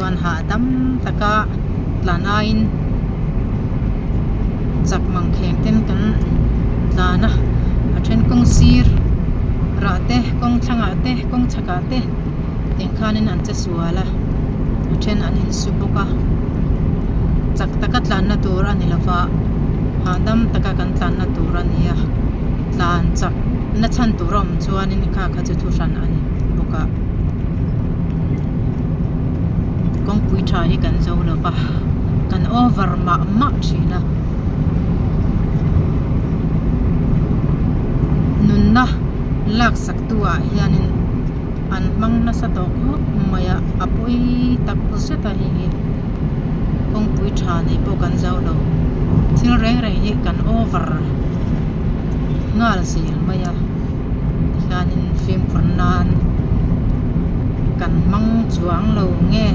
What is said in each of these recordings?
Chuan hahdam taka tlan aiin chak mang kheng ten kan tlan a a then kawng sir rah te kawng thlangah te kawng chhakah te tiang khanin an che sual a a then an insu bawk a chak taka tlanna tur a ni lova hahdam taka kan tlanna tur a ni a tlan chak na chhan tur a awm chuanin kha kha chu thu hran a ni bawk a. Kawngpui tha hi kan zo lo va kan over mah mah thin a nunna lak sak tu ah hianin an hmang nasa tawh khawp mai a a pawi tak zet a hei hi kawngpui tha nei pawh kan zo lo thil reng reng hi kan over nghal zel mai a tihianin fimkhur nan kan hmang chuang lo nge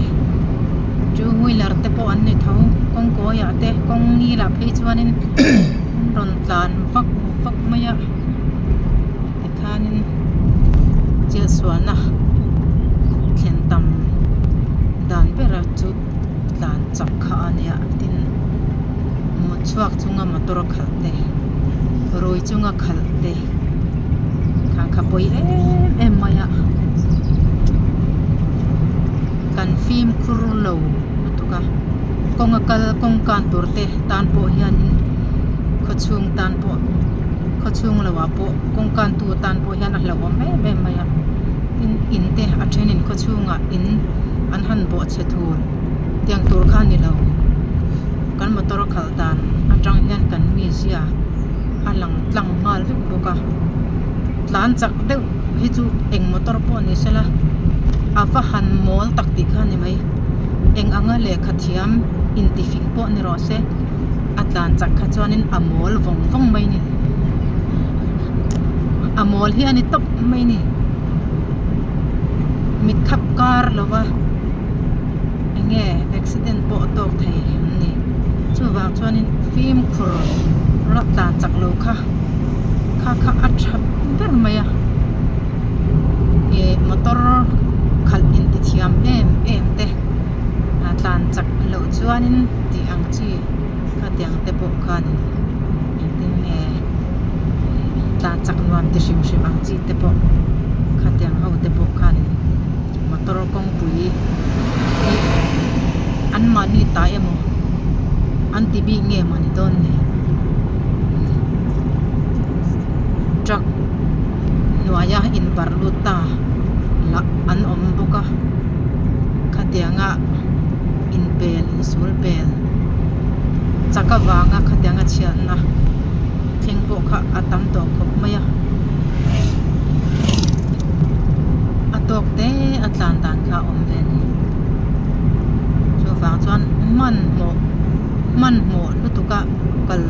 two wheeler te pawh an ni tho kawng kawi ah te kawng ngil ah phei chuanin an rawn tlan vak vak mai a tikhanin chetsualna thlen tam dan bera chu tlan chak kha a nia tin mut chhuak chunga motor khalh te rui chunga khalh te kha kha pawi em em mai a kan fimkhur lo lutuk a kawng a kal kawng kan tur te tan pawh hianin khawchhung tan pawh khawchhung lo ah pawh kawng kan tu tan pawh hian a hlauhawm em em mai a tin in te a thenin khawchhungah in an han bawhchhe thur tiang tur kha a ni lo kan motor khalh dan atang hian kan mizia a lang tlang nghal vek bawk a tlan chak deuh hi chu eng motor pawh ni sela a va han mawl tak tih kha a ni mai eng anga lehkha thiam intifing pawh ni rawh se a tlan chak kha chuanin a mawl vawng vawng mai a ni a mawl hi a ni tawp mai a ni mit khap kar lova eng nge accident pawh a tawk thei an ni chuvang chuanin fimkhur rawt tlan chak lo kha kha kha a tha ber mai a ih motor khalh inti thiam em em te ah tlan chak loh chuanin tih ang chi khatiang te pawh khanin engtin nge tlan chak nuam ti hrim hrim ang chi te pawh khatiang ho te pawh khanin motor kawngpui hi anmahni ta emaw an ti bik nge maw ni dawn ni truck hnuaia inbarh lut ta lah an awm bawk a khatianga inpel insul pel chak avanga khatianga chhiatna thleng pawh kha a tam tawh khawp mai a a tawk te a tlan dan kha a awm ve a ni chuvang chuan hmanhmawh hmanhmawh lutuk a kal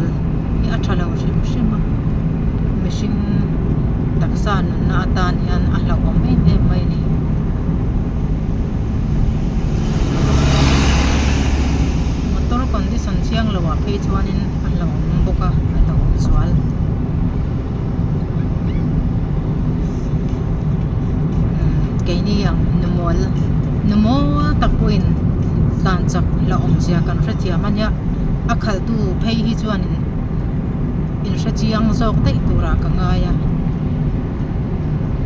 hi a tha lo hrim hrim a mihring taksa nunna atan hian a hlauhawm em em mai a ni. Motor condition chiang loh ah phei chuanin a hlauhawm bawk a a hlauhawm zual. Keini ang nu mawl nu mawl tak pawhin tlan chak la awmzia kan hrethiam a nia a khalhtu phei hi chuanin in hrechiang zawk daih turah ka ngai a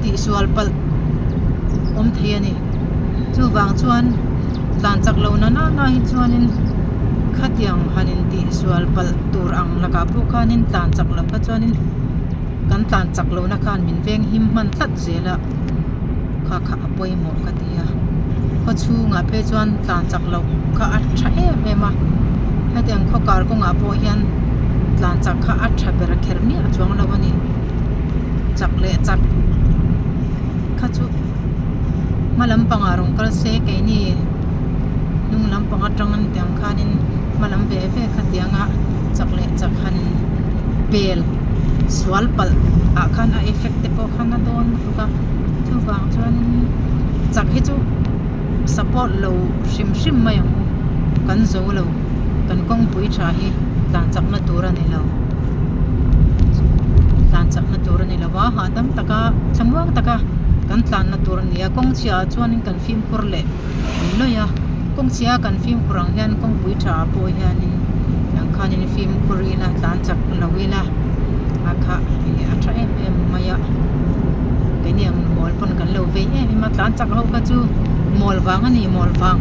tihsual palh awm thei a ni chuvang chuan tlan chak lo na na hi chuanin khatiang han intihsual palh tur ang lakah pawh khanin tlan chak loh kha chuanin. Kan tlan chak lohna khan min veng him hman tlat zel a, kha kha a pawimawh ka ti a. Khaw chhungah phei chuan tlan chak loh kha a tha em em a, hetiang khaw kar kawngah pawh hian tlan chak kha a tha ber kher miah chuang lo a ni. Chak leh chak kha chu hma lampangah rawn kal se keini hnung lampang atang an tiang khanin hma lam ve ve khatianga chak leh chak han pel sual palh ah khan a effect te pawh khan a dawn lutuk a chuvang chuanin chak hi chu support lo hrim hrim mai ang u kan zo lo kan kawngpui tha hi tlan chakna tur a ni lo tlan chakna tur a ni lo a hahdam taka thlamuang taka kan tlanna tur a ni a kawng chhiah ah chuanin kan fimkhur leh lawih a. Kawng chhia kan fimkhur ang hian kawngpui tha ah pawh hianin tiang khanin fimkhur ila tlan chak lo ila a kha ih a tha em em mai a keini ang mawl pawn kan lo vei em em a tlan chak ho kha chu mawl vang a ni mawl vang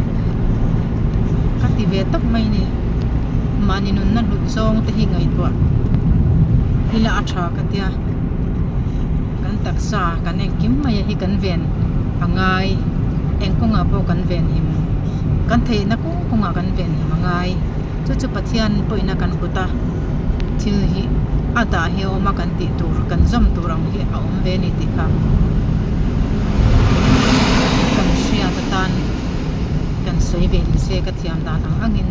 ka ti ve tawp mai a ni mahni nunna hlut zawng te hi ngaihtuah ila a tha ka tia kan taksa kan engkim mai a hi kan ven a ngai eng kawngah pawh kan ven him kan theihna kawng kawngah kan ven him a ngai chu chu Pathian pawhina kan kut a thil hi a dah hi a awm a kan tih tur kan zawm tur ang hi a awm ve a ni tih kha kan hriat atan kan sawi ve ni se ka thiam dan ang angin.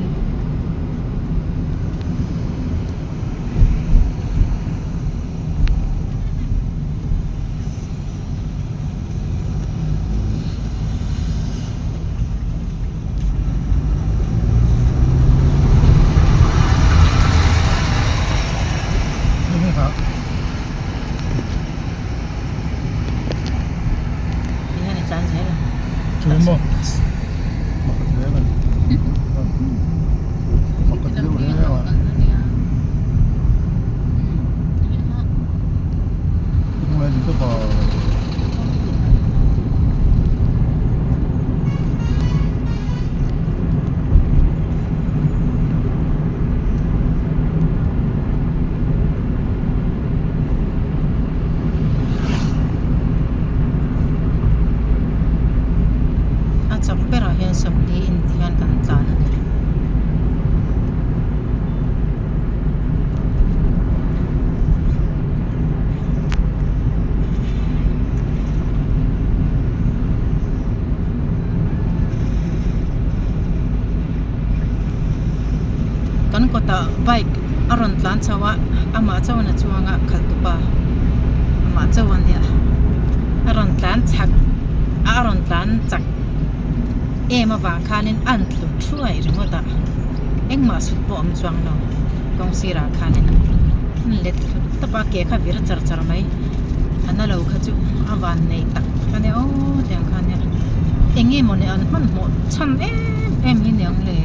A chak berah hian sawmli in hian kan tlan a ni. Kan kawtah bike a rawn tlan chho a amah chuan a chuang a khalh tupa amah chauh a nia a rawn tlan chak a rawn tlan chak em avang khanin a an tlu thuai ringawt a engmah sut pawh a awm chuang lo kawng sirah khanin an let thut tawp a ke kha vir char char mai a na lo kha chu a van nei tak a nia aw tiang kha nia eng nge mawni an hmanhmawh chhan em em hi niang le.